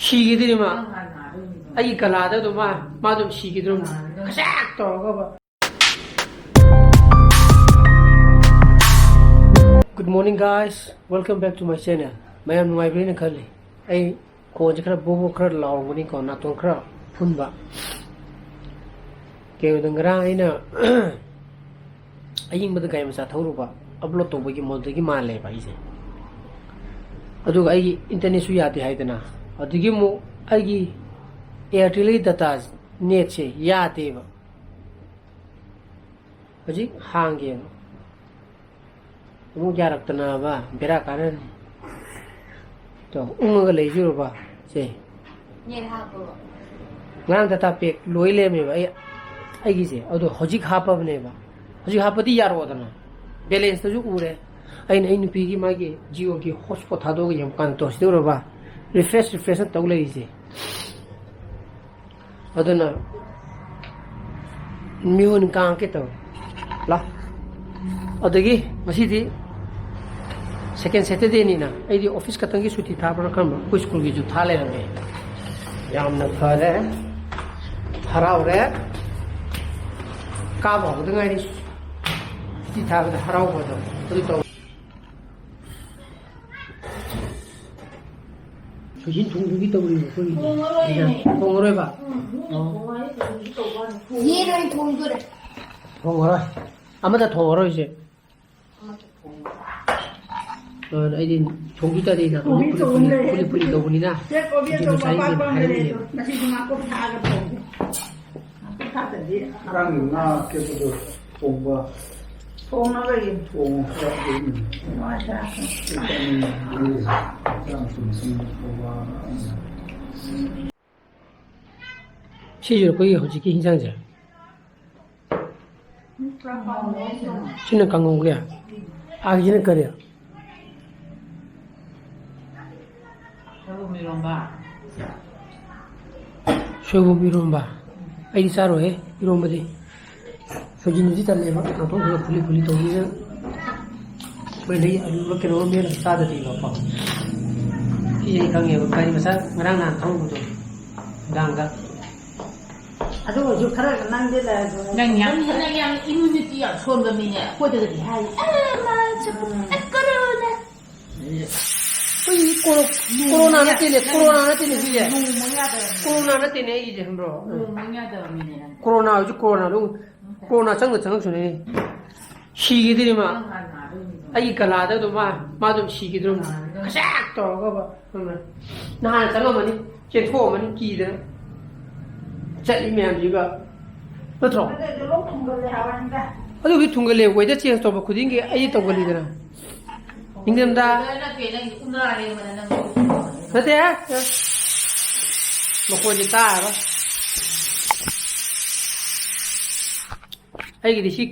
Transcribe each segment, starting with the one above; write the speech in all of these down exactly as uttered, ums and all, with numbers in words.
ꯁꯤꯈꯤꯗꯣꯏꯅꯤ ꯃꯥ꯫ ꯑꯩꯒꯤ ꯀꯂꯥꯗ ꯑꯗꯨꯝ ꯃꯥ, ꯃꯥ ꯑꯗꯨꯝ ꯁꯤꯈꯤꯗ꯭ꯔꯣꯝ꯫ ꯈꯖꯥꯛ ꯇꯧꯔꯒꯕ꯫ Good morning, guys. Welcome back to my channel. ꯃꯌꯥꯝ ꯅꯨꯡꯉꯥꯏꯕꯤꯔꯦꯅ ꯈꯜꯂꯤ꯫ ꯑꯩ ꯈꯣꯟꯁꯦ ꯈꯔ ꯕꯣꯕꯣ ꯈꯔ ꯂꯥꯎꯔꯝꯒꯅꯤꯀꯣ, ꯅꯥꯇꯣꯟ ꯈꯔ ꯐꯨꯟꯕ꯫ ꯀꯩꯅꯣꯗ ꯉꯔꯥꯡ ꯑꯩꯅ ꯑꯌꯤꯡꯕꯗ ꯒꯥꯔꯤ ꯃꯆꯥ ꯊꯧꯔꯨꯕ, ꯑꯞꯂꯣꯗ ꯇꯧꯕꯒꯤ ꯃꯣꯗꯦꯜꯒꯤ ꯃꯥꯜꯂꯦꯕ ꯑꯩꯁꯦ꯫ ꯑꯗꯨꯒ ꯑꯩꯒꯤ ꯏꯟꯇꯔꯅꯦꯠꯁꯨ ꯌꯥꯗꯦ ꯍꯥꯏꯗꯅ, ꯑꯗꯨꯗꯒꯤ ꯑꯃꯨꯛ ꯑꯩꯒꯤ ꯑꯦꯌꯥꯔꯇꯦꯜꯒꯤ ꯗꯇꯥ ꯅꯦꯠꯁꯦ ꯌꯥꯗꯦꯕ꯫ ꯍꯧꯖꯤꯛ ꯍꯥꯡꯒꯦꯅ ꯑꯃꯨꯛ ꯌꯥꯔꯛꯇꯅꯕ ꯕꯦꯔꯥ ꯀꯥꯟꯅꯅꯤ꯫ ꯇꯣ, ꯎꯪꯉꯒ ꯂꯩꯖꯨꯔꯕ ꯁꯦ꯫ ꯅꯦꯠ ꯍꯥꯞꯄꯣ꯫ ꯉꯔꯥꯡ ꯗꯇꯥ ꯄꯦꯛ ꯂꯣꯏ ꯂꯩꯔꯝꯃꯦꯕ ꯑꯩ, ꯑꯩꯒꯤꯁꯦ꯫ ꯑꯗꯣ ꯍꯧꯖꯤꯛ ꯍꯥꯞꯄꯕꯅꯦꯕ꯫ ꯍꯧꯖꯤꯛ ꯍꯥꯞꯄꯗꯤ ꯌꯥꯔꯣꯗꯅ꯫ ꯕꯦꯂꯦꯟꯁꯇꯁꯨ ꯎꯔꯦ꯫ ꯑꯩꯅ ꯑꯩ ꯅꯨꯄꯤꯒꯤ ꯃꯥꯒꯤ ꯖꯤꯑꯣꯒꯤ ꯍꯣꯠꯁꯄꯣꯠ ꯊꯥꯗꯣꯛꯑꯒ ꯌꯦꯡꯕ ꯀꯥꯟꯗ ꯇꯣ ꯁꯤꯗ ꯎꯔꯕ? ꯔꯤꯐ꯭ꯔꯦꯁ, ꯔꯤꯐ꯭ꯔꯦꯁ ꯇꯧ ꯂꯩꯔꯤꯁꯦ꯫ ꯑꯗꯨꯅ ꯃꯤꯍꯨꯟ ꯀꯥꯡꯉꯛꯀꯦ ꯇꯧꯋꯦ꯫ ꯂꯥ꯫ ꯑꯗꯒꯤ ꯉꯁꯤꯗꯤ ꯁꯦꯀꯦꯟ ꯁꯦꯇꯔꯗꯦꯅꯤꯅ ꯑꯩꯗꯤ ꯑꯣꯐꯤꯁ ꯈꯛꯇꯪꯒꯤ ꯁꯨꯇꯤ ꯊꯥꯕ꯭ꯔꯥ ꯈꯟꯕ, ꯑꯩꯈꯣꯏ ꯁ꯭ꯀꯨꯜꯒꯤꯁꯨ ꯊꯥ ꯂꯩꯔꯝꯃꯦ꯫ ꯌꯥꯝꯅ ꯐꯔꯦ, ꯍꯔꯥꯎꯔꯦ꯫ ꯀꯥꯕ ꯍꯧꯕꯗ ꯉꯥꯏꯔꯤ꯫ ꯁꯨꯇꯤ ꯊꯥꯕꯗ ꯍꯔꯥꯎꯕꯗꯣ ꯑꯗꯨ ꯇꯧ꯫ ꯁꯣꯏꯖꯤꯟ ꯊꯣꯡꯗꯨꯒꯤ ꯇꯧꯔꯤꯕ ꯑꯩꯈꯣꯏꯒꯤ꯫ ꯊꯣꯡꯉꯔꯣꯏꯅꯦ꯫ ꯊꯣꯡꯉꯔꯣꯏꯕ? ꯎꯝ, ꯎꯝ, ꯑꯣ꯫ ꯊꯣꯡꯉꯔꯣꯏ, ꯊꯣꯡꯉꯔꯣꯏ꯫ ꯌꯦꯟ ꯑꯣꯏꯅ ꯊꯣꯡꯗꯣꯔꯦ꯫ ꯊꯣꯡꯉꯔꯣꯏ꯫ ꯑꯃꯗ ꯊꯣꯡꯉꯔꯣꯏꯁꯦ꯫ ꯑꯃꯗ ꯊꯣꯡꯉꯔꯣꯏ꯫ ꯑꯗꯨꯅ ꯑꯩꯗꯤ ꯊꯣꯡꯕꯤ ꯇꯥꯔꯗꯤ ꯅꯥꯇꯣꯟꯁꯦ ꯊꯣꯡꯕꯤ ꯐꯨꯂꯤ ꯐꯨꯂꯤ, ꯇꯧꯕꯅꯦ꯫ ꯐꯨꯂꯤ ꯐꯨꯂꯤ ꯇꯧꯕꯅꯤꯅ꯫ ꯆꯦ ꯀꯣꯕꯤ ꯑꯗꯨ ꯑꯗꯣ ꯉꯁꯥꯏ ꯄꯥꯛ ꯏꯕꯦꯝꯃ ꯄꯥꯛ ꯍꯥꯏꯔꯝꯃꯤꯅꯦ꯫ ꯂꯩꯔꯦ꯫ ꯉꯁꯤꯗꯤ ꯉꯥꯀꯨꯞ ꯊꯥꯛꯑꯒ ꯊꯣꯡꯒꯦ꯫ ꯉꯥꯀꯨꯞ ꯊꯥꯛꯇꯗꯤ ꯉꯔꯥꯡꯒꯤ ꯉꯥ ꯑꯇꯦꯛꯄꯗꯣ ꯊꯣꯡꯕ꯫ ꯊꯣꯡꯅꯕꯒꯤ꯫ ꯊꯣꯡꯉꯒ ꯑꯗꯨꯝ ꯅꯨꯡꯉꯥꯏꯇ꯭ꯔꯥ? ꯆꯥꯅꯤꯡꯉꯤ꯫ ꯍꯛꯆꯥꯡꯁꯨ ꯃꯁꯤꯡ ꯊꯣꯡꯕ꯫ ꯁꯤꯁꯨ ꯑꯩꯈꯣꯏꯒꯤ ꯍꯧꯖꯤꯛꯀꯤ ꯍꯤꯟꯖꯥꯡꯁꯦ꯫ ꯁꯤꯅ ꯀꯥꯡꯉꯧꯒꯤ꯫ ꯑꯥꯒꯤꯁꯤꯅ ꯀꯔꯤ? ꯁꯣꯏꯕꯨꯝ ꯏꯔꯣꯝꯕ꯫ ꯁꯣꯏꯕꯨꯝ ꯏꯔꯣꯝꯕ꯫ ꯑꯩꯗꯤ ꯆꯥꯔꯣꯏꯍꯦ ꯏꯔꯣꯝꯕꯗꯤ꯫ ꯁꯣꯏꯖꯤꯟꯗꯨꯗꯤ ꯇꯜꯂꯦꯕ꯫ ꯅꯥꯇꯣꯟ ꯈꯔ ꯐꯨꯂꯤ ꯐꯨꯂꯤ ꯇꯧꯕꯅꯤꯅ꯫ ꯑꯩꯈꯣꯏ ꯑꯗꯩ ꯑꯂꯨꯒ ꯀꯩꯅꯣꯒ ꯃꯦꯠꯂꯒ ꯆꯥꯗꯗꯤꯕꯀꯣ꯫ ꯑꯩ ꯈꯪꯉꯦꯕ, ꯒꯥꯔꯤ ꯃꯆꯥ ꯉꯔꯥꯡ ꯅꯍꯥꯟ ꯊꯧꯕꯗꯣ, ꯅꯨꯡꯗꯥꯡꯗ꯫ ꯑꯗꯨ ꯑꯣꯏꯔꯁꯨ ꯈꯔ ꯅꯪꯗꯤ ꯂꯩꯔꯁꯨ ꯅꯪ ꯌꯥꯝ, ꯅꯪ ꯌꯥꯝ immunity ꯌꯥꯝ ꯁꯣꯟꯕ ꯃꯤꯅꯦ꯫ ꯑꯩꯈꯣꯏꯗꯒꯗꯤ ꯍꯥꯏ, "ꯑꯦ, ꯃꯥ ꯆꯠꯄ, ꯑꯦ, ꯀꯣꯔꯣꯅꯥ." ꯑꯩꯈꯣꯏꯒꯤ ꯀꯣꯔꯣ-, ꯀꯣꯔꯣꯅꯥ ꯅꯠꯇꯦꯅꯦ, ꯀꯣꯔꯣꯅꯥ ꯅꯠꯇꯦꯅꯦ ꯁꯤꯁꯦ꯫ ꯅꯣꯡꯃ ꯌꯥꯗꯕ ꯃꯤ꯫ ꯀꯣꯔꯣꯅꯥ ꯅꯠꯇꯦꯅꯦ ꯑꯩꯒꯤꯁꯦ, ꯈꯪꯕ꯭ꯔꯣ? ꯅꯣꯡꯃ ꯌꯥꯗꯕ ꯃꯤꯅꯦ ꯅꯪ꯫ ꯀꯣꯔꯣꯅꯥ ꯍꯧꯖꯤꯛ ꯀꯣꯔꯣꯅꯥ ꯑꯗꯨꯝ, ꯀꯣꯔꯣꯅꯥ ꯆꯪꯗ ꯆꯪꯉꯛꯁꯨꯅꯦ꯫ ꯁꯤꯈꯤꯗꯣꯏꯅꯤ ꯃꯥ꯫ ꯅꯪ ꯍꯥꯟꯅ ꯅꯥꯗꯣꯏꯅꯤ꯫ ꯑꯩꯒꯤ ꯒꯂꯥꯗ ꯑꯗꯨꯝ ꯃꯥ, ꯃꯥ ꯑꯗꯨꯝ ꯁꯤꯈꯤꯗ꯭ꯔꯣ? ꯅꯥꯗꯣꯏꯅꯤ꯫ ꯈꯁꯥꯛ ꯇꯧꯔꯒꯕ, ꯈꯪꯕ꯭ꯔꯥ? ꯅꯍꯥꯟ ꯆꯪꯉꯝꯃꯅꯤ, ꯆꯦꯟꯊꯣꯛꯑꯝꯃꯅꯤ ꯀꯤꯗꯅ꯫ ꯆꯠꯂꯤ ꯃꯌꯥꯝꯁꯤꯒ꯫ ꯅꯠꯇ꯭ꯔꯣ? ꯑꯗꯨ ꯂꯣꯛ ꯊꯨꯡꯒꯜꯂꯦ ꯍꯥꯏꯕꯅꯤꯗ꯫ ꯑꯗꯨꯕꯨꯗꯤ ꯊꯨꯡꯒꯜꯂꯦ, weather change ꯇꯧꯕ ꯈꯨꯗꯤꯡꯒꯤ ꯑꯩ ꯇꯧꯒꯜꯂꯤꯗꯅ꯫ ꯅꯤꯡꯊꯝꯊꯥ꯫ ꯅꯠꯇꯦ, ꯅꯪ ꯎꯅꯥꯔꯦ, ꯅꯪ ꯅꯠꯇꯦ, ꯃꯈꯣꯟꯁꯦ ꯇꯥꯔꯔꯣꯏ꯫ ꯑꯩꯒꯤꯗꯤ ꯁꯤ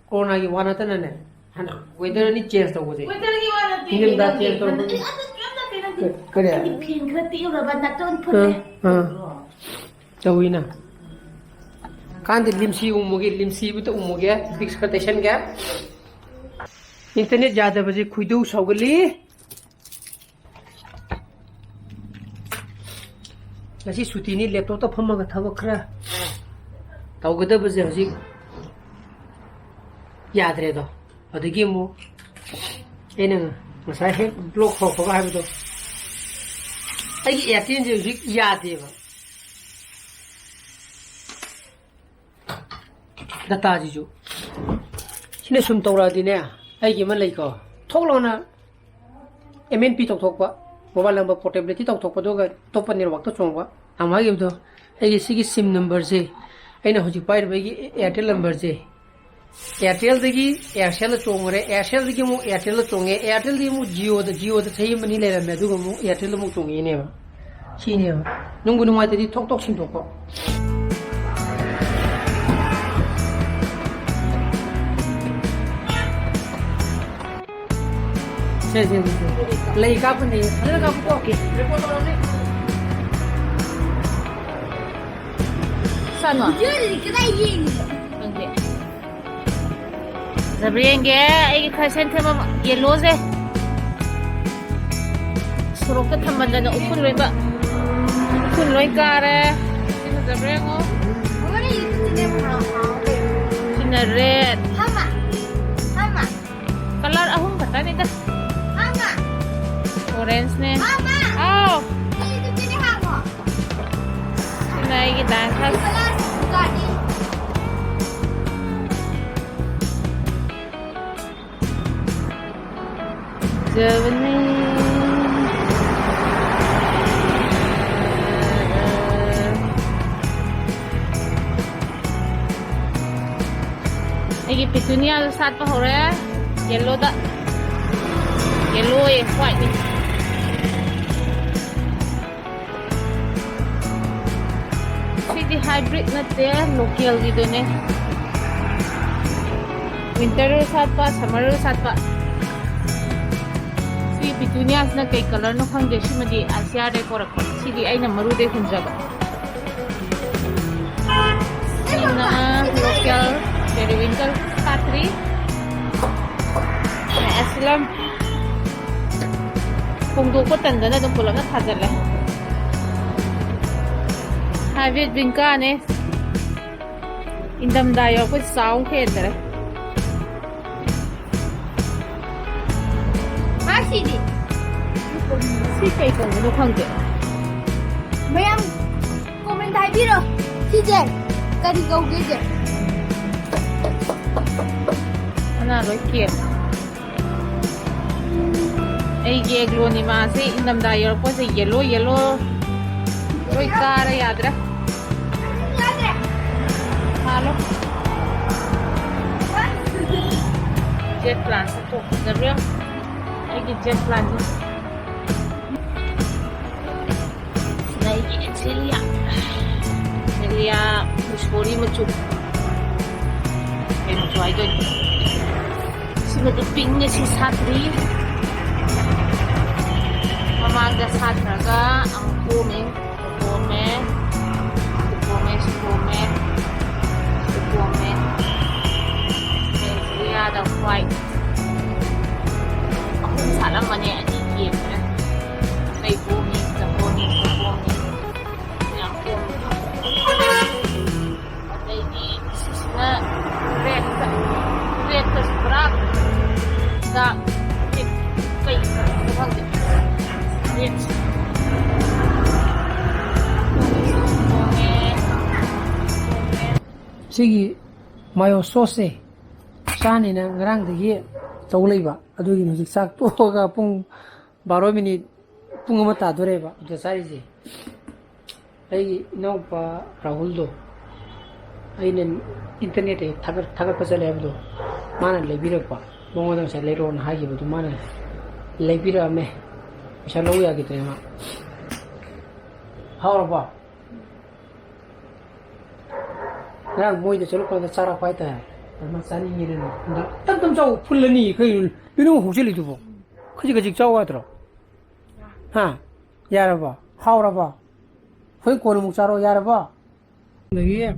ꯀꯣꯔꯣꯅꯥꯒꯤ ꯋꯥ ꯅꯠꯇꯅꯅꯦ, ꯍꯥꯟꯅ weather ꯑꯅꯤ change ꯇꯧꯕꯁꯦ꯫ Weatherꯒꯤ ꯋꯥ ꯅꯠꯇꯦ, ꯅꯤꯡꯊꯝꯊꯥ ꯅꯪꯒꯤ change ꯇꯧꯕ꯫ ꯅꯪꯒꯤ ꯑꯗꯨ ꯀꯩꯝ ꯅꯠꯇꯦ, ꯅꯪꯒꯤ ꯀ-, ꯀꯔꯤ? ꯅꯪꯒꯤ fan ꯈꯔ ꯇꯦꯛꯎꯔꯕ ꯅꯥꯇꯣꯟ ꯐꯨꯜꯂꯦ꯫ ꯑꯥ, ꯑꯥ꯫ ꯇꯧꯋꯤꯅ꯫ ꯀꯥꯟꯗꯦ ꯂꯤꯝꯁꯤ ꯎꯝꯃꯨꯒꯦ, ꯂꯤꯝꯁꯤꯕꯨꯇ ꯎꯝꯃꯨꯒꯦ, Vicks ꯈꯔ ꯇꯩꯁꯟꯒꯦ꯫ Internet ꯌꯥꯗꯕꯁꯦ ꯈꯣꯏꯗꯧ ꯁꯥꯎꯒꯠꯂꯤ꯫ ꯉꯁꯤ ꯁꯨꯇꯤꯅꯤ, laptopꯇ ꯐꯝꯃꯒ ꯊꯕꯛ ꯈꯔ ꯇꯧꯒꯗꯕꯁꯦ ꯍꯧꯖꯤꯛ ꯌꯥꯗ꯭ꯔꯦꯗꯣ꯫ ꯑꯗꯒꯤ ꯑꯃꯨꯛ ꯑꯩꯅ ꯉꯁꯥꯏ ꯍꯦꯛ vlog ꯍꯧꯔꯛꯄꯒ ꯍꯥꯏꯕꯗꯣ, ꯑꯩꯒꯤ Airtelꯁꯦ ꯍꯧꯖꯤꯛ ꯌꯥꯗꯦꯕ꯫ Dataꯁꯤꯁꯨ꯫ ꯁꯤꯅ ꯁꯨꯝ ꯇꯧꯔꯛꯑꯗꯤꯅꯦ, ꯑꯩꯒꯤ ꯑꯃ ꯂꯩꯀꯣ, ꯊꯣꯛ ꯂꯥꯎꯅ M N P ꯇꯧꯊꯣꯛꯄ, mobile number portability ꯇꯧꯊꯣꯛꯄ, ꯑꯗꯨꯒ ꯑꯇꯣꯞꯄ networkꯇ ꯆꯣꯡꯕ꯫ ꯌꯥꯝ ꯍꯥꯏꯈꯤꯕꯗꯣ, ꯑꯩꯒꯤ ꯁꯤꯒꯤ SIM numberꯁꯦ, ꯑꯩꯅ ꯍꯧꯖꯤꯛ ꯄꯥꯏꯔꯤꯕ ꯑꯩꯒꯤ Airtel numberꯁꯦ, Airtelꯗꯒꯤ Aircelꯗ ꯆꯣꯡꯉꯨꯔꯦ, Aircelꯗꯒꯤ ꯑꯃꯨꯛ Airtelꯗ ꯆꯣꯡꯉꯦ, Airtelꯗꯒꯤ ꯑꯃꯨꯛ Jioꯗ, Jioꯗ ꯆꯍꯤ ꯑꯃ ꯑꯅꯤ ꯂꯩꯔꯝꯃꯦ, ꯑꯗꯨꯒ ꯑꯃꯨꯛ Airtelꯗ ꯑꯃꯨꯛ ꯆꯣꯡꯉꯛꯏꯅꯦꯕ꯫ ꯁꯤꯅꯦꯕ꯫ ꯅꯨꯡꯕꯨ ꯅꯨꯡꯉꯥꯏꯇꯗꯤ ꯊꯣꯛ ꯊꯣꯛ ꯁꯤꯟꯗꯣꯛꯄ꯫ ꯁꯦ, ꯁꯦ, ꯁꯦ, ꯁꯦ꯫ ꯂꯩ ꯀꯥꯞꯄꯅꯦ꯫ ꯐꯖꯅ ꯀꯥꯞꯄꯨꯀꯣ꯫ Record ꯇꯧꯔꯁꯤ꯫ ꯁꯥꯅꯣ? ꯈꯪꯗꯦ꯫ ꯐꯖꯕ꯭ꯔꯥ ꯌꯦꯡꯒꯦ, ꯑꯩꯒꯤ ꯈꯔ ꯁꯦꯟ ꯊꯦꯝꯕ yellowꯁꯦ꯫ ꯁꯣꯔꯣꯛꯇ ꯊꯝꯃꯟꯗꯅ ꯎꯐꯨꯜ ꯂꯣꯏꯕ, ꯎꯐꯨꯜ ꯂꯣꯏ ꯀꯥꯔꯦ꯫ ꯁꯤ ꯐꯖꯕ꯭ꯔꯥ ꯌꯦꯡꯉꯣ꯫ ꯃꯣꯏꯅ YouTube channel ꯍꯥꯡꯉꯦ꯫ ꯁꯤꯅ red꯫ ꯐꯝꯃ꯫ ꯐꯝꯃ꯫ Colour ꯑꯍꯨꯝ ꯈꯛꯇꯅꯤꯗ꯫ ꯐꯝꯃ꯫ Orange ꯅꯦ꯫ ꯐꯝꯃ꯫ ꯑꯥꯎ꯫ ꯃꯣꯏ YouTube channel ꯍꯥꯡꯉꯣ꯫ ꯁꯤꯅ ꯑꯩꯒꯤ dance class꯫ ꯐꯖꯕꯅꯦ꯫ ꯑꯩꯒꯤ petunia ꯁꯨ ꯁꯥꯠꯄ ꯍꯧꯔꯦ꯫ Yellow ꯗ꯫ Yellow ꯌꯦ, white ꯅꯤ꯫ ꯁꯤꯗꯤ hybrid ꯅꯠꯇꯦ, local ꯒꯤꯗꯨꯅꯦ꯫ Winter ꯗ ꯁꯥꯠꯄ, summer ꯗ ꯁꯥꯠꯄ꯫ ꯁꯤ petunia ꯁꯤꯅ ꯀꯩ colour ꯅꯣ ꯈꯪꯗꯦ, ꯁꯤꯃꯗꯤ ꯑꯥꯁꯤꯌꯥꯗꯩ ꯄꯣꯔꯛꯄ꯫ ꯁꯤꯗꯤ ꯑꯩꯅ ꯃꯔꯨꯗꯩ ꯍꯨꯟꯖꯕ꯫ ꯁꯤꯅ local periwinkle ꯁꯥꯠꯇ꯭ꯔꯤ꯫ Asylum꯫ ꯐꯣꯡꯗꯣꯛꯄ ꯇꯟꯗꯅ ꯑꯗꯨꯝ ꯄꯨꯂꯞꯅ ꯊꯥꯖꯜꯂꯦ꯫ Hybrid vinca ꯅꯦ꯫ ꯏꯪꯊꯝꯊꯥ ꯌꯧꯔꯛꯄ ꯆꯥꯎ ꯍꯦꯟꯗ꯭ꯔꯦ꯫ ꯃꯥ ꯁꯤꯗꯤ꯫ ꯁꯤ ꯀꯩ ꯀꯧꯕꯅꯣ ꯈꯪꯗꯦ꯫ ꯃꯌꯥꯝ comment ꯍꯥꯏꯕꯤꯔꯣ꯫ ꯁꯤꯁꯦ ꯀꯔꯤ ꯀꯧꯒꯦꯁꯦ? ꯃꯅꯥ ꯂꯣꯏ ꯀꯦꯜꯂꯦ꯫ ꯑꯩꯒꯤ aglaonema ꯁꯦ ꯏꯪꯊꯝꯊꯥ ꯌꯧꯔꯛꯄꯁꯦ yellow, yellow ꯂꯣꯏ ꯀꯥꯔꯦ, ꯌꯥꯗ꯭ꯔꯦ꯫ ꯍꯥꯜꯂꯣ꯫ Jade plant ꯁꯦ ꯐꯖꯕ꯭ꯔꯥ ꯌꯦꯡꯉꯣ꯫ ꯑꯩꯒꯤ jade plant ꯁꯦ꯫ ꯁꯤꯅ ꯑꯩꯒꯤ azalea꯫ Azalea ꯃꯨꯁꯣꯔꯤ ꯃꯆꯨ꯫ ꯀꯩ ꯃꯆꯨ ꯍꯥꯏꯗꯣꯏꯅꯣ? ꯁꯤꯃꯗꯤ pink ꯅꯦ, ꯁꯤ ꯁꯥꯠꯇ꯭ꯔꯤ꯫ ꯃꯃꯥꯡꯗ ꯁꯥꯠꯈ꯭ꯔꯒ ꯑꯃꯨꯛ ꯄꯣꯝꯃꯦ꯫ ꯄꯣꯝꯃꯦ꯫ ꯄꯣꯝꯃꯦ, ꯁꯤ ꯄꯣꯝꯃꯦ꯫ ꯁꯤ ꯄꯣꯝꯃꯦ꯫ Azalea ꯗ white꯫ ꯑꯍꯨꯝ ꯁꯥꯠꯂꯝꯕꯅꯦ, ꯑꯅꯤ ꯀꯦꯟꯈ꯭ꯔꯦ꯫ ꯁꯤꯒꯤ ꯃꯥꯌꯣ ꯁꯣꯁꯁꯦ ꯆꯥꯅꯤꯅ ꯉꯔꯥꯡꯗꯒꯤ ꯇꯧ ꯂꯩꯕ, ꯑꯗꯨꯒꯤꯅꯤ ꯍꯧꯖꯤꯛ ꯆꯥꯛ ꯇꯣꯛꯑꯒ ꯄꯨꯡ ꯕꯥꯔꯣ ꯃꯤꯅꯤꯠ, ꯄꯨꯡ ꯑꯃ ꯇꯥꯗꯣꯔꯦꯕ ꯑꯗꯨꯗ ꯆꯥꯔꯤꯁꯦ꯫ ꯑꯩꯒꯤ ꯏꯅꯥꯎꯄꯥ ꯔꯥꯍꯨꯜꯗꯣ, ꯑꯩꯅ ꯏꯟꯇꯔꯅꯦꯠꯇ ꯊꯥꯒꯠ-, ꯊꯥꯒꯠꯄ ꯆꯠꯂꯦ ꯍꯥꯏꯕꯗꯣ, ꯃꯥꯅ ꯂꯩꯕꯤꯔꯛꯄ꯫ ꯃꯉꯣꯟꯗ ꯉꯁꯥꯏ ꯂꯩꯔꯛꯑꯣꯅ ꯍꯥꯏꯈꯤꯕꯗꯨ ꯃꯥꯅ ꯂꯩꯕꯤꯔꯛꯑꯝꯃꯦ꯫ ꯄꯩꯁꯥ ꯂꯧ ꯌꯥꯈꯤꯗ꯭ꯔꯦ ꯃꯥ꯫ ꯍꯥꯎꯔꯕꯣ? ꯉꯔꯥꯡ ꯃꯣꯏꯗ ꯆꯠꯂꯨꯀꯥꯟꯗ ꯆꯥꯔꯛꯄ ꯍꯥꯏꯇꯥꯔꯦ꯫ ꯑꯗꯨ ꯃꯥ ꯆꯥꯅꯤꯡꯉꯦꯅ ꯍꯟꯗꯛ ꯇꯞ ꯇꯞ ꯆꯥꯎ, ꯐꯨꯜꯂꯅꯤ꯫ ꯀꯩꯅꯣ ꯄꯤꯅꯨ ꯍꯧꯖꯤꯜꯂꯤꯗꯨꯕꯣ? ꯈꯖꯤꯛ ꯈꯖꯤꯛ ꯆꯥꯎ ꯌꯥꯗ꯭ꯔꯣ? ꯍꯥ? ꯌꯥꯔꯕꯣ? ꯍꯥꯎꯔꯕꯣ? ꯍꯣꯔꯦꯟ ꯀꯣꯟꯅ ꯑꯃꯨꯛ ꯆꯥꯔꯣ, ꯌꯥꯔꯕꯣ? ꯑꯗꯒꯤ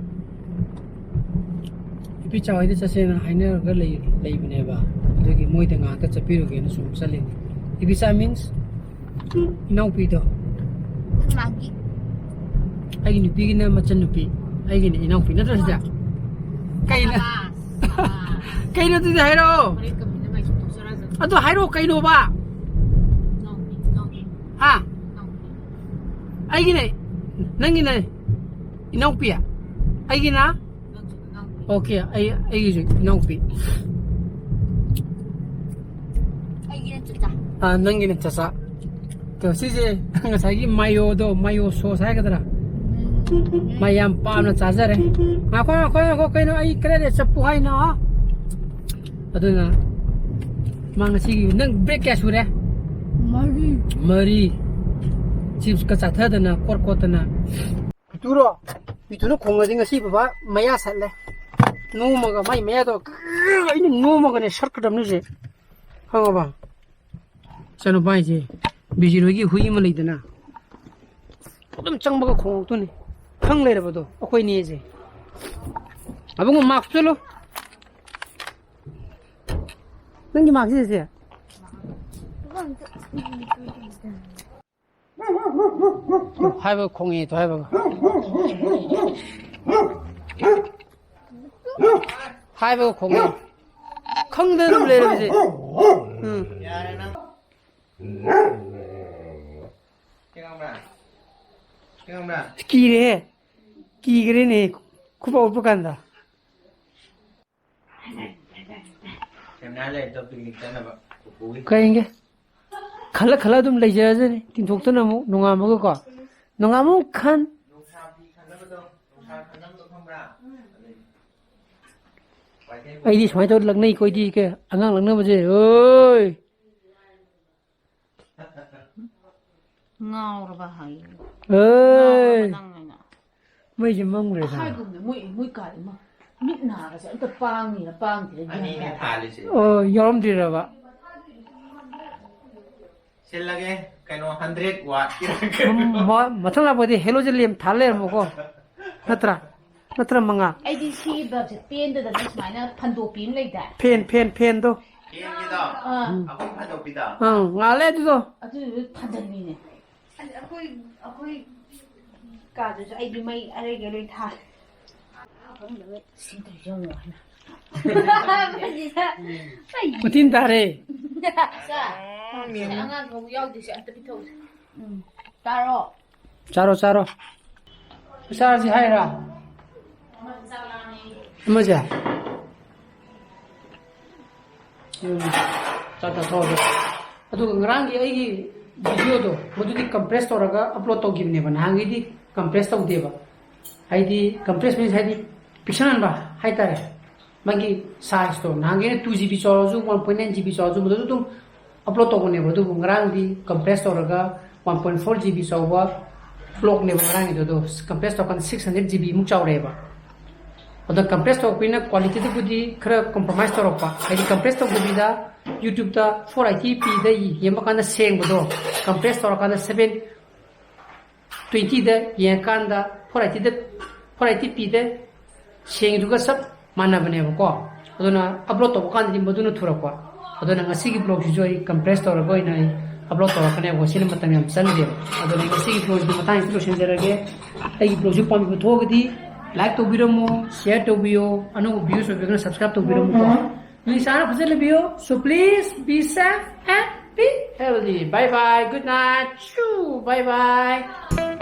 ꯅꯨꯄꯤ ꯆꯥꯎꯍꯣꯏꯗ ꯆꯠꯁꯦꯅ ꯍꯥꯏꯅꯔꯒ ꯂꯩ-, ꯂꯩꯕꯅꯦꯕ꯫ ꯑꯗꯨꯒꯤ ꯃꯣꯏꯗ ꯉꯥꯏꯍꯥꯛꯇ ꯆꯠꯄꯤꯔꯨꯒꯦꯅ ꯁꯨꯝ ꯆꯠꯂꯤꯅꯤ꯫ ꯏꯕꯤꯆꯥ means ꯏꯅꯥꯎꯄꯤꯗꯣ꯫ ꯃꯥꯒꯤ꯫ ꯑꯩꯒꯤ ꯅꯨꯄꯤꯒꯤꯅ ꯃꯆꯟꯅꯨꯄꯤ, ꯑꯩꯒꯤꯅ ꯏꯅꯥꯎꯄꯤ, ꯅꯠꯇ꯭ꯔ ꯁꯤꯗ? ꯀꯩꯅꯣ? ꯁꯕꯥꯁ, ꯁꯕꯥꯁ꯫ ꯀꯩꯅꯣ ꯑꯗꯨꯗꯤ ꯍꯥꯏꯔꯛꯑꯣ꯫ ꯍꯣꯔꯦꯟ ꯀꯃꯤꯟꯅ ꯃꯥꯏ ꯁꯨꯝ ꯇꯧꯖꯔꯛꯑꯁꯅꯤ꯫ ꯑꯗꯨ ꯍꯥꯏꯔꯛꯑꯣ ꯀꯩꯅꯣꯕ? ꯏꯅꯥꯎꯄꯤ, ꯏꯅꯥꯎꯄꯤ꯫ ꯍꯥ? ꯏꯅꯥꯎꯄꯤ꯫ ꯑꯩꯒꯤꯅꯦ, ꯅꯪꯒꯤꯅꯦ ꯏꯅꯥꯎꯄꯤ? ꯑꯩꯒꯤꯅ? ꯅꯪꯁꯨ ꯏꯅꯥꯎꯄꯤ꯫ Okay, ꯑꯩ, ꯑꯩꯒꯤꯁꯨ ꯏꯅꯥꯎꯄꯤ꯫ ꯑꯩꯒꯤꯅ ꯆꯆꯥ꯫ ꯑꯥ, ꯅꯪꯒꯤꯅ ꯆꯆꯥ꯫ ꯑꯗꯣ ꯁꯤꯁꯦ ꯉꯁꯥꯏꯒꯤ ꯃꯥꯌꯣꯗꯣ, ꯃꯥꯌꯣ ꯁꯣꯁ ꯍꯥꯏꯒꯗ꯭ꯔꯥ? ꯎꯝ꯫ ꯃꯥ ꯌꯥꯝ ꯄꯥꯝꯅ ꯆꯥꯖꯔꯦ꯫ ꯉꯥꯏꯈꯣ, ꯉꯥꯏꯈꯣ, ꯉꯥꯏꯈꯣ, ꯀꯩꯅꯣ ꯑꯩ ꯀꯗꯥꯏꯗ ꯆꯠꯄꯨ ꯍꯥꯏꯅꯣ? ꯑꯗꯨꯅ ꯃꯥ ꯉꯁꯤꯒꯤ, ꯅꯪ break ꯀꯌꯥ ꯁꯨꯔꯦ? ꯃꯔꯤ꯫ ꯃꯔꯤ꯫ Chipsꯀ ꯆꯥꯊꯗꯅ, ꯀꯣꯠ ꯀꯣꯠꯇꯅ꯫ ꯄꯤꯇꯨꯔꯣ? ꯄꯤꯇꯨꯅ ꯈꯣꯡꯉꯗꯤ ꯉꯁꯤ ꯕꯕꯥ ꯃꯌꯥ ꯁꯠꯂꯦ꯫ ꯅꯣꯝꯃꯒ ꯃꯥꯏ ꯃꯌꯥꯗꯣ ꯑꯩꯅ ꯅꯣꯝꯃꯒꯅꯦ ꯁꯠꯀꯗꯕꯅꯤꯁꯦ꯫ ꯈꯪꯉꯕ? ꯏꯆꯥꯅꯨꯄꯥ ꯍꯥꯏꯁꯦ ꯕꯤꯖꯤꯔꯣꯏꯒꯤ ꯍꯨꯏ ꯑꯃ ꯂꯩꯗꯅ, ꯑꯗꯨꯝ ꯆꯪꯕꯒ ꯈꯣꯡꯉꯛꯇꯣꯏꯅꯤ꯫ ꯈꯪ ꯂꯩꯔꯕꯗꯣ ꯑꯩꯈꯣꯏꯅꯦꯁꯦ꯫ ꯑꯕꯨꯡꯉꯣ, mask ꯎꯞꯁꯜꯂꯨ꯫ ꯅꯪꯒꯤ mask ꯁꯦ ꯁꯦ꯫ ꯍꯥꯏꯕ ꯈꯣꯡꯉꯦ ꯇꯣ ꯍꯥꯏꯕꯒ꯫ ꯍꯥꯏꯕꯒ ꯈꯣꯡꯉꯦ꯫ ꯈꯪꯗꯅ ꯑꯗꯨꯝ ꯂꯩꯔꯕꯁꯦ꯫ ꯎꯝ꯫ ꯌꯥꯔꯦ ꯅꯪ꯫ ꯀꯤꯔꯦꯍꯦ꯫ ꯀꯤꯈ꯭ꯔꯦꯅꯦ꯫ ꯈꯨꯕꯥꯛ ꯎꯞꯄ ꯀꯥꯟꯗ꯫ ꯉꯥꯏꯍꯥꯛ ꯂꯩꯔꯦ ꯄꯤꯛꯅꯤꯛ ꯆꯠꯅꯕ ꯄꯨꯄꯨꯒꯤ꯫ ꯀꯩ ꯍꯥꯏꯒꯦ? ꯈꯜꯂ ꯈꯜꯂ ꯑꯗꯨꯝ ꯂꯩꯖꯔꯖꯅꯤ꯫ ꯇꯤꯟꯊꯣꯛꯇꯅ ꯑꯃꯨꯛ ꯅꯣꯡꯉꯥꯟꯕꯒꯀꯣ꯫ ꯅꯣꯡꯉꯥꯟꯕ ꯑꯃꯨꯛ ꯈꯟ꯫ ꯅꯨꯡꯁꯥ ꯐꯤ ꯈꯟꯅꯕꯗꯣ, ꯅꯨꯡꯁꯥ ꯈꯟꯅꯕꯗꯣ ꯈꯪꯕ꯭ꯔꯥ? ꯑꯗꯩ ꯋꯥꯏꯇꯩ ꯑꯩꯗꯤ ꯁꯨꯃꯥꯏꯅ ꯇꯧꯔ ꯂꯛꯅꯩꯀꯣ, ꯑꯩꯗꯤ ꯀꯩ ꯑꯉꯥꯡ ꯂꯛꯅꯕꯁꯦ꯫ ꯑꯣꯏ! ꯉꯥꯎꯔꯕ ꯍꯥꯏꯌꯦ꯫ ꯑꯦ! ꯉꯥꯎꯔꯕ ꯅꯪ ꯍꯥꯏꯅ꯫ ꯃꯩꯁꯦ ꯃꯝꯈ꯭ꯔꯦꯗ꯫ ꯍꯥꯏꯒꯨꯝꯅ ꯃꯣꯏ, ꯃꯣꯏ ꯀꯥꯗꯤ ꯃꯥ ꯃꯤꯠ ꯅꯥꯒꯁꯦ ꯑꯝꯇ ꯄꯥꯡꯉꯤꯔ ꯄꯥꯡꯗ꯭ꯔꯤꯔ ꯒ꯭ꯌꯥꯟ ꯑꯅꯤꯅꯦ ꯇꯥꯗꯦ꯫ ꯊꯥꯜꯂꯤꯁꯦ꯫ ꯑꯣ, ꯌꯥꯎꯔꯝꯗ꯭ꯔꯤꯔꯕ? ꯁꯤꯜꯂꯒꯦ, ꯀꯩꯅꯣ, ꯍꯟꯗ꯭ꯔꯦꯠ ꯋꯥꯠ꯫ ꯃ-, ꯃꯊꯪ ꯂꯥꯛꯄꯗꯤ ꯍꯦꯂꯣꯖꯦꯟ ꯂꯦꯝ ꯊꯥꯜ ꯂꯩꯔꯝꯃꯣꯀꯣ꯫ ꯅꯠꯇ꯭ꯔꯥ? ꯅꯠꯇ꯭ꯔ ꯃꯉꯥ? ꯑꯩꯗꯤ ꯁꯤ ꯕꯜꯕꯁꯦ ꯄꯦꯟꯗꯗꯅ ꯁꯨꯃꯥꯏꯅ ꯐꯟꯗꯣꯛꯄꯤ ꯑꯃ ꯂꯩꯗꯥꯏ? ꯐꯦꯟ, ꯐꯦꯟ, ꯐꯦꯟꯗꯣ꯫ ꯐꯦꯟꯒꯤꯗꯣ? ꯑꯥ꯫ ꯑꯩꯈꯣꯏ ꯐꯟꯗꯣꯛꯄꯤꯗꯣ? ꯑꯪ, ꯉꯥꯜꯂꯦ ꯑꯗꯨꯗꯣ꯫ ꯑꯗꯨꯗꯨꯁꯨ ꯊꯥꯟꯖꯟꯕꯤꯅꯦ꯫ ꯑꯁ, ꯑꯩꯈꯣꯏ, ꯑꯩꯈꯣꯏ ꯀꯥꯗꯨꯁꯨ ꯑꯩꯗꯤ ꯃꯩ ꯑꯔꯩꯒꯩ ꯂꯣꯏ ꯊꯥꯜꯂꯦ꯫ ꯁꯤ ꯇꯧꯔꯤꯁꯦ ꯌꯦꯡꯉꯣ ꯍꯥꯏꯅ꯫ ꯎꯇꯤꯟ ꯇꯥꯔꯦ꯫ ꯁꯦ, ꯑꯉꯥꯡ ꯐꯥꯎꯕ ꯌꯥꯎꯗ꯭ꯔꯤꯁꯦ ꯑꯝꯇ ꯄꯤꯊꯣꯛꯎꯁꯦ꯫ ꯎꯝ, ꯇꯥꯔꯣ꯫ ꯆꯥꯔꯣ, ꯆꯥꯔꯣ꯫ ꯆꯥꯔꯁꯤ ꯍꯥꯏꯔ? ꯑꯃꯁꯦ? ꯎꯝ, ꯆꯥ ꯆꯥꯊꯣꯛꯑꯒꯦ꯫ ꯑꯗꯨꯒ ꯉꯔꯥꯡꯒꯤ ꯑꯩꯒꯤ ꯚꯤꯗꯤꯑꯣꯗꯣ, ꯃꯗꯨꯗꯤ ꯀꯝꯄ꯭ꯔꯦꯁ ꯇꯧꯔꯒ ꯑꯞꯂꯣꯗ ꯇꯧꯈꯤꯕꯅꯦꯕ꯫ ꯅꯍꯥꯟꯒꯩꯗꯤ ꯀꯝꯄ꯭ꯔꯦꯁ ꯇꯧꯗꯦꯕ꯫ ꯍꯥꯏꯗꯤ, ꯀꯝꯄ꯭ꯔꯦꯁ ꯃꯤꯟꯁ ꯍꯥꯏꯗꯤ ꯄꯤꯛꯁꯟꯍꯟꯕ ꯍꯥꯏꯇꯥꯔꯦ꯫ ꯃꯥꯒꯤ ꯁꯥꯏꯖꯇꯣ, ꯅꯍꯥꯟꯒꯩꯅ ꯇꯨ ꯖꯤ ꯕꯤ ꯆꯥꯎꯔꯁꯨ, one point nine G B ꯆꯥꯎꯔꯁꯨ, ꯃꯗꯨꯗ ꯑꯗꯨꯝ ꯑꯞꯂꯣꯗ ꯇꯧꯕꯅꯦꯕ꯫ ꯑꯗꯨꯕꯨ ꯉꯔꯥꯡꯗꯤ ꯀꯝꯄ꯭ꯔꯦꯁ ꯇꯧꯔꯒ one point four G B ꯆꯥꯎꯕ ꯕ꯭ꯂꯣꯒꯅꯦꯕ ꯉꯔꯥꯡꯒꯤꯗꯣ꯫ ꯑꯗꯣ ꯀꯝꯄ꯭ꯔꯦꯁ ꯇꯧꯔꯀꯥꯟꯗ ꯁꯤꯛꯁ ꯍꯟꯗ꯭ꯔꯦꯠ ꯖꯤ ꯕꯤ ꯃꯨꯛ ꯆꯥꯎꯔꯛꯑꯦꯕ꯫ ꯑꯗꯣ ꯀꯝꯄ꯭ꯔꯦꯁ ꯇꯧꯔꯛꯄꯅꯤꯅ ꯀ꯭ꯋꯥꯂꯤꯇꯤꯗꯕꯨꯗꯤ ꯈꯔ ꯀꯝꯄ꯭ꯔꯣꯃꯥꯏꯁ ꯇꯧꯔꯛꯄ, ꯍꯥꯏꯗꯤ ꯀꯝꯄ꯭ꯔꯦꯁ ꯇꯧꯗꯕꯤꯗ ꯌꯨꯇ꯭ꯌꯨꯕꯇ ꯐꯣꯔ ꯑꯥꯏꯇꯤ ꯄꯤꯗ ꯌꯦꯡꯕ ꯀꯥꯟꯗ ꯁꯦꯡꯕꯗꯣ, ꯀꯝꯄ꯭ꯔꯦꯁ ꯇꯧꯔꯀꯥꯟꯗ ꯁꯚꯦꯟ ꯇ꯭ꯋꯦꯟꯇꯤꯗ ꯌꯦꯡꯉꯀꯥꯟꯗ ꯐꯣꯔ ꯑꯥꯏꯇꯤꯗ, ꯐꯣꯔ ꯑꯥꯏꯇꯤ ꯄꯤꯗ ꯁꯦꯡꯉꯤꯗꯨꯒ ꯆꯞ ꯃꯥꯟꯅꯕꯅꯦꯕꯀꯣ꯫ ꯑꯗꯨꯅ ꯑꯞꯂꯣꯗ ꯇꯧꯕ ꯀꯥꯟꯗꯗꯤ ꯃꯗꯨꯅ ꯊꯨꯔꯛꯄ꯫ ꯑꯗꯨꯅ ꯉꯁꯤꯒꯤ ꯕ꯭ꯂꯣꯒꯁꯤꯁꯨ ꯑꯩ ꯀꯝꯄ꯭ꯔꯦꯁ ꯇꯧꯔꯒ ꯑꯣꯏꯅ ꯑꯩ ꯑꯞꯂꯣꯗ ꯇꯧꯔꯛꯀꯅꯦꯕꯀꯣ꯫ ꯁꯤꯅ ꯃꯇꯝ ꯌꯥꯝ ꯆꯪꯗꯦꯕ꯫ ꯑꯗꯨꯅ ꯉꯁꯤꯒꯤ ꯕ꯭ꯂꯣꯒꯁꯤꯗꯤ ꯃꯇꯥꯡꯁꯤꯗ ꯂꯣꯏꯁꯤꯟꯖꯔꯒꯦ꯫ ꯑꯩꯒꯤ ꯕ꯭ꯂꯣꯒꯁꯤ ꯄꯥꯝꯕꯤꯕ ꯊꯣꯛꯑꯒꯗꯤ ꯂꯥꯏꯛ ꯇꯧꯕꯤꯔꯝꯃꯣ, ꯁꯤꯌꯔ ꯇꯧꯕꯤꯌꯣ, ꯑꯅꯧꯕ ꯚ꯭ꯌꯨꯁ ꯑꯣꯏꯕꯤꯔꯒꯅ ꯁꯕꯁꯀ꯭ꯔꯥꯏꯕ ꯇꯧꯕꯤꯔꯝꯃꯨꯀꯣ꯫ ꯅꯣꯏ ꯆꯥꯅ ꯐꯖꯅ ꯂꯩꯕꯤꯌꯨ꯫ So please be safe and be healthy. Bye bye. Good night. Shoo. Bye bye.